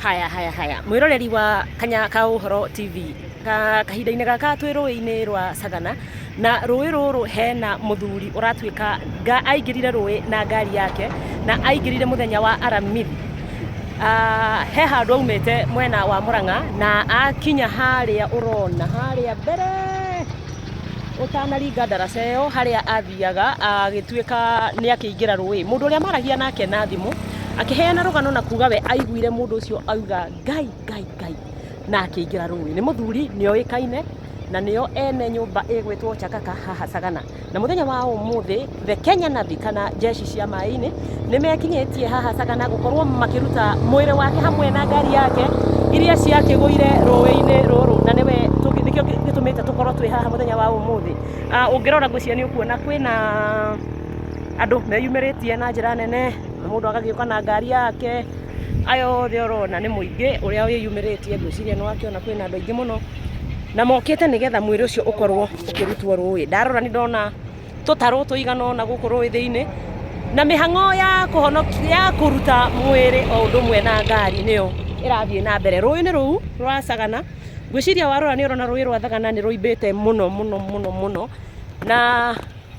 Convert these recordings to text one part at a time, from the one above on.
Haya haya haya, mwĩroreri wa Kanya ka Ũhoro TV, ka kahinda-inĩ gaka twĩ rũĩ-inĩ rwa Sagana, na rũĩ rũrũ hena mũthuri ũratuĩka nga aingĩrire rũĩ na ngari yake, na aingĩrire mũthenya wa Aramithi. He handũ aumĩte mwena wa Mũrang'a na akinya harĩa ũrona harĩa mbere ũtanaringa ndaraca ĩyo harĩa athiaga agĩtuĩka nĩ akĩingĩra rũĩ. Mũndũ ũrĩa maragia nake na thimũ akĩheana rũgano na kuga we aiguire mũndũ ũcio auga Ngai Ngai Ngai na akĩingĩra rũĩ. Nĩ mũthuri nĩ oĩkaine na nĩo ene nyũmba ĩgwĩtwo Chakaka haha Sagana. Na mũthenya wa ũmũthĩ the Kenya Navy kana jeshi cia maĩ-inĩ nĩ mekinyĩtie haha Sagana gũkorwo makĩruta mwĩrĩ wake hamwe na ngari yake iria ciakĩgũire rũĩ-inĩ rũrũ, na nĩwe nĩkĩo gĩtũmĩte tũkorwo twĩ haha mũthenya wa ũmũthĩ. Ũngĩrora ngwĩciria nĩ ũkuona kwĩna andũ meyumĩrĩtie na njĩra nene, mũndũ agagĩũka na ngari yake, aya othe ũrona nĩ mũingĩ ũrĩa wĩyumĩrĩtie, ngwĩciria nĩ wakĩona kwĩna andũ aingĩ mũno, na mokĩte nĩgetha mwĩrĩ ũcio ũkorwo ũkĩrutwo rũĩ. Ndarora nĩ ndona tũtarũ tũigana ũna gũkũ rũĩ thĩinĩ, na mĩhang'o ya kũhonokia, ya kũruta mwĩrĩ o ũndũ ũmwe na ngari nĩyo ĩrathiĩ na mbere. Rũĩ-inĩ rũu rwa Sagana, ngwĩciria warora nĩ ũrona rũĩ rwa Thagana nĩ rũimbĩte mũno mũno mũno mũno, na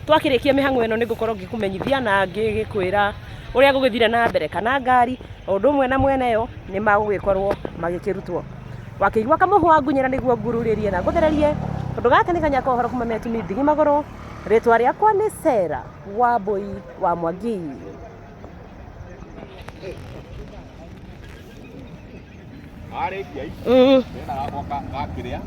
twakĩrĩkia mĩhang'o ĩno nĩ ngũkorwo ngĩkũmenyithia na ngĩgĩkwĩra ũrĩa gũgĩthire na mbere, kana ngari o ũndũ ũmwe na mwene yo nĩ magũgĩkorwo magĩkĩrutwo. Wakĩigua kamũhwa ngunyĩra nĩguo ngururĩrie na ngũthererie, tondũ gaka nĩ kanya ka ũhoro kuma Metuni Ndigi Magũrũ. Rĩtwa rĩakwa nĩ Sarah Wambui wa Mwangi. Warĩkia ici, hena gakwa gakĩrĩa.